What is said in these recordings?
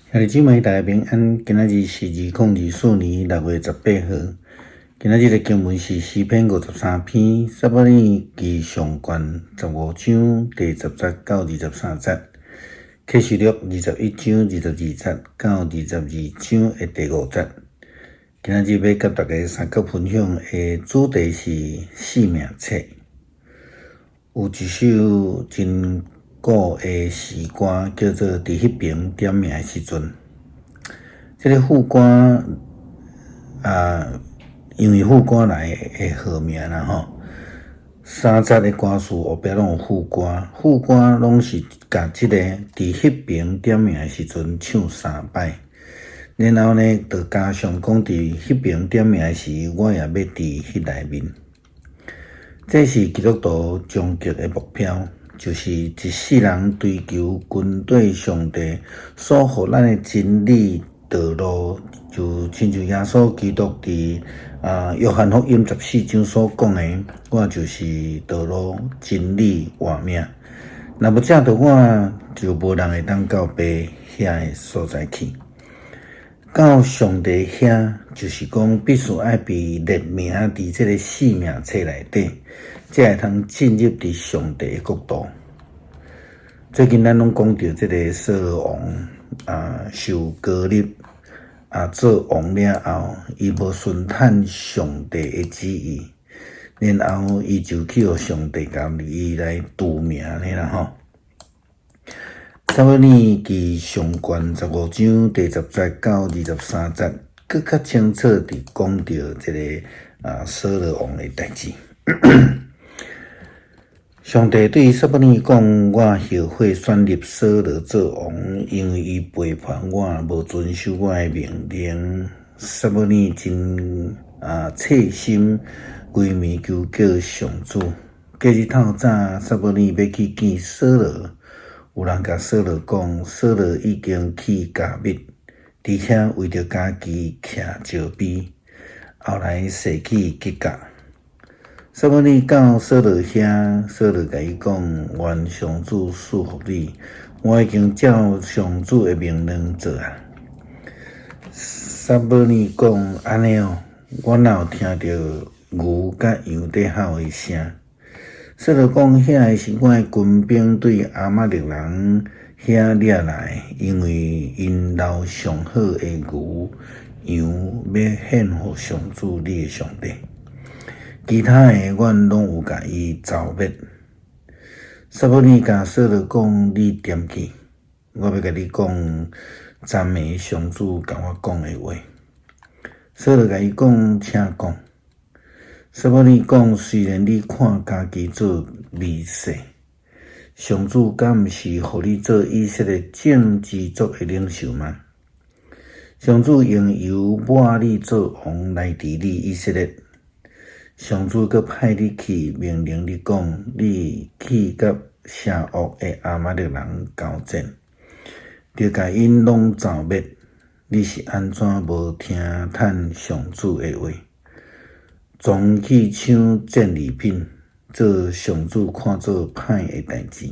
兄弟姊妹，大家平安。今仔日是2024年6月18號。今仔日的經文是詩篇53篇，撒母耳記上卷15章第10節到23節，啟示錄21章22節到22章的第5節。今仔日欲佮大家相佮分享的主題是生命冊。有一首真古的詩歌，叫做《佇彼爿點名的時陣》。這个副歌啊，因為副歌來的號名啦吼。三節的歌詞後壁攏有副歌，副歌攏是共這个佇彼爿點名的時陣唱三擺，然後呢，就加上講佇彼爿點名的時，我也欲佇彼內面。這是基督徒終極的目標，就是一世人追求跟綴上帝所予咱的真理道路，就親像耶穌基督佇約翰福音14章所講的，我就是道路、真理、活命。若無藉著我，就無人會當到爸遐的所在去。到上帝遐，就是講必須愛被列名佇這个生命冊內底，才會通進入佇上帝的國度。最近咱攏講著這个掃羅王受膏立做王了後，伊無順趁上帝的旨意，然後伊就去予上帝共伊來除名呢啦吼。撒母耳記上卷15章第10節到23節，閣較清楚佇講著這个掃羅王的代誌。上帝對撒母耳講：我後悔選立掃羅做王，因為伊背叛我，無遵守我的命令。撒母耳真切心規暝求告上主。隔日透早，撒母耳欲去見掃羅，有人共掃羅講，掃羅已經去迦密，佇遐為著家己徛石碑，後來踅去吉甲。撒母耳到掃羅遐，掃羅共伊講：願上主賜福你，我已經照上主的命令做啊。撒母耳講：按呢哦，我哪有聽著牛佮羊佇吼的聲？掃羅講：遐个是我的軍兵對亞瑪力人遐掠來，因為𪜶留上好的牛羊欲獻予上主你的上帝。其他的，阮攏有共伊剿滅。撒母耳共掃羅講：你踮去，我欲共你講，昨暝上主共我講的話。掃羅共伊講：請講。撒母耳講：雖然你看家己做微細，上主敢毋是予你做以色列眾支族的領袖嗎？上主用油抹你做王來治理以色列。上主閣派你去，命令你講：你去佮邪惡的亞瑪力人交戰，著共𪜶攏剿滅。你是按怎無聽趁上主的話，總去搶戰利品，做上主看做歹的代誌？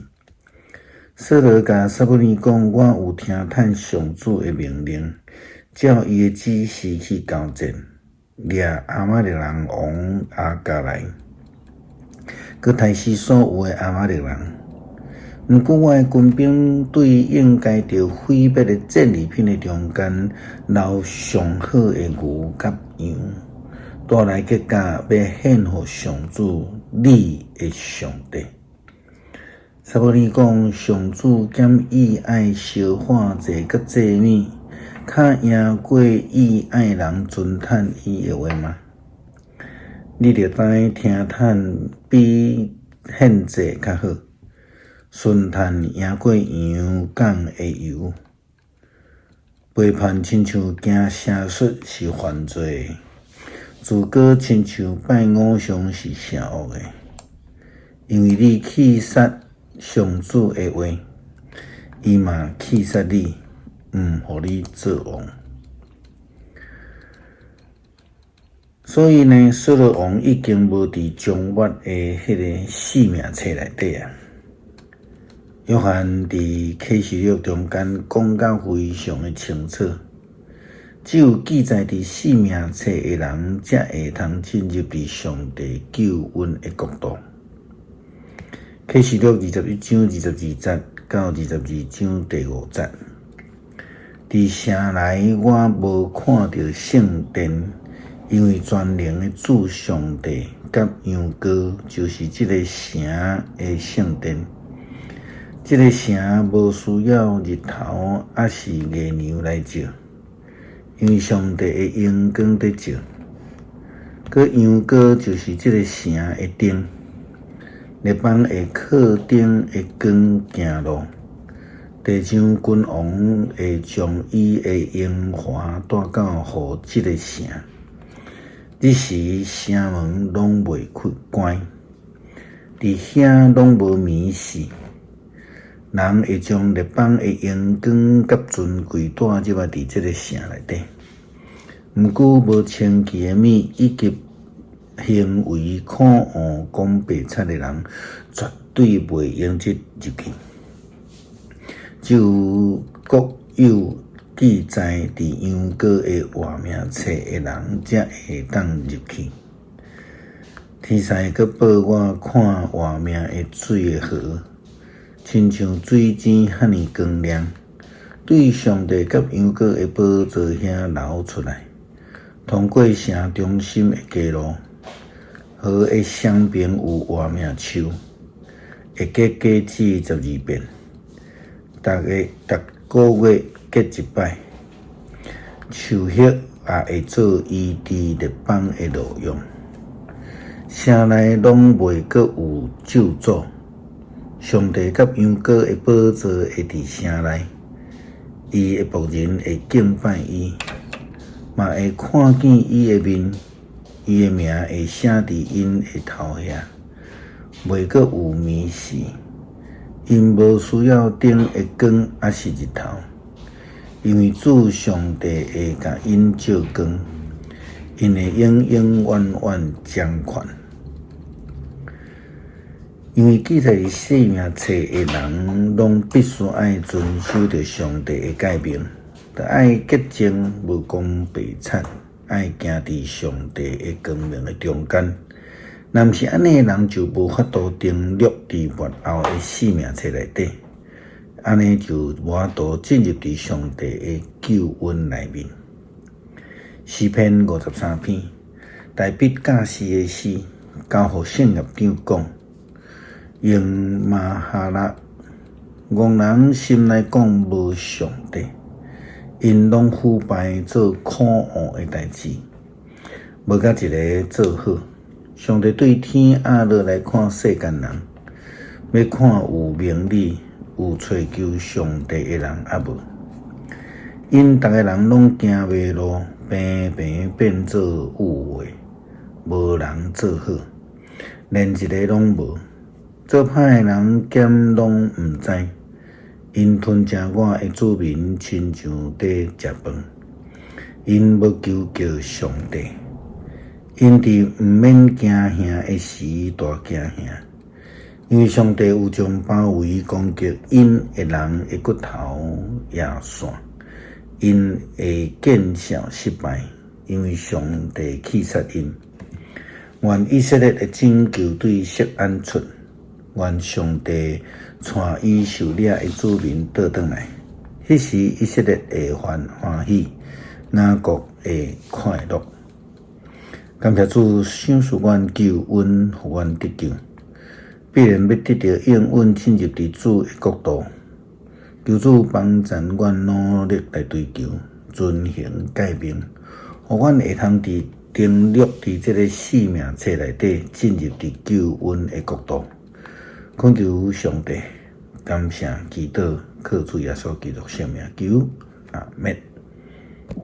掃羅共撒母耳講：我有聽趁上主的命令，照伊的指示去交戰，掠亞瑪力人王亞甲來，閣刣死所有的亞瑪力人。毋過我的軍兵對應該著毀滅的戰利品的中間，留上好的牛佮羊，帶來吉甲，欲獻予上主你的上帝。撒母耳講：上主敢意愛燒化祭佮祭物，較贏過意愛人遵趁伊的話嗎？你著知聽趁比獻祭較好，順趁贏過羊犅的油。背叛親像行邪術是犯罪的，自高親像拜偶像是邪惡的，因為你棄殺上主的話，伊嘛棄殺你，毋予你做王。所以呢，掃羅王已經無佇終末的彼个生命冊內底啊。約翰佇啟示錄中間講甲非常的清楚，只有記載佇生命冊的人，才會通進入佇上帝救恩的國度。啟示錄21章22節到22章第5節，佇城內我無看著聖殿，因為全能的主上帝佮羊羔就是這个城的聖殿。這个城無需要日頭抑是月娘來照，因為上帝的榮光佇照。閣羊羔就是這个城的燈，列邦會靠燈的光行路。地上君王會將伊的榮華帶到予這个城。日時城門攏袂開關，佇遐攏無暝時。人會將列邦的榮光佮尊貴帶入來佇這个城內底。毋過無清氣的物以及行為可惡、講白賊的人，絕對袂用得入去。只有國有記載佇羊羔的活命冊的人，才會當入去。天使閣報我看活命的水的河，親像水晶遐爾光亮，對上帝佮羊羔的寶座遐流出來，通過城中心的街路。河的雙邊有活命樹，會結果子12變，逐個逐個月結一擺。樹葉也會做醫治列邦的藥用。城內攏袂閣有咒詛。上帝佮羊羔的寶座會佇城內，伊的僕人會敬拜伊，嘛會看見伊的面，伊的名會寫佇𪜶的頭遐，袂閣有暝時，𪜶無需要燈的光抑是日頭，因為主上帝會共𪜶照光，𪜶會永永遠遠掌權。因為記載佇生命冊的人，攏必須愛遵守著上帝的誡命，著愛潔淨，無講白賊，愛行佇上帝的光明的中間。若毋是按呢的人，就無法度登錄佇末後的生命冊內底，按呢就無法度進入佇上帝的救恩內面。詩篇53篇，大衛教詩的詩，交予聖樂長講。用瑪哈納，戇人心內講無上帝，𪜶攏腐敗做可惡的代誌，無共一个做好。上帝對天壓落來看世間人，欲看有明理、有揣求上帝的人抑無。𪜶逐个人攏行迷路，平平變做誤會，無人做好，連一个攏無。做歹的人兼攏毋知，𪜶吞食我的子民，親像佇食飯。𪜶無求告上帝，𪜶佇毋免驚嚇的時大驚嚇，因為上帝有將包圍攻擊𪜶的人的骨頭壓散，𪜶會見笑失敗，因為上帝棄殺𪜶。願以色列的拯救對錫安出。願上帝帶伊受掠的子民倒轉來，彼時以色列會歡歡喜，雅各會快樂。感謝主賞賜阮救恩，予阮得救。必然欲得著應允進入佇主的國度。求主幫贊阮努力來追求，遵行誡命，予阮會通佇登錄佇這个生命冊內底，進入佇救恩的國度。懇求上帝，感謝祈禱，靠主耶穌基督聖名求，阿們。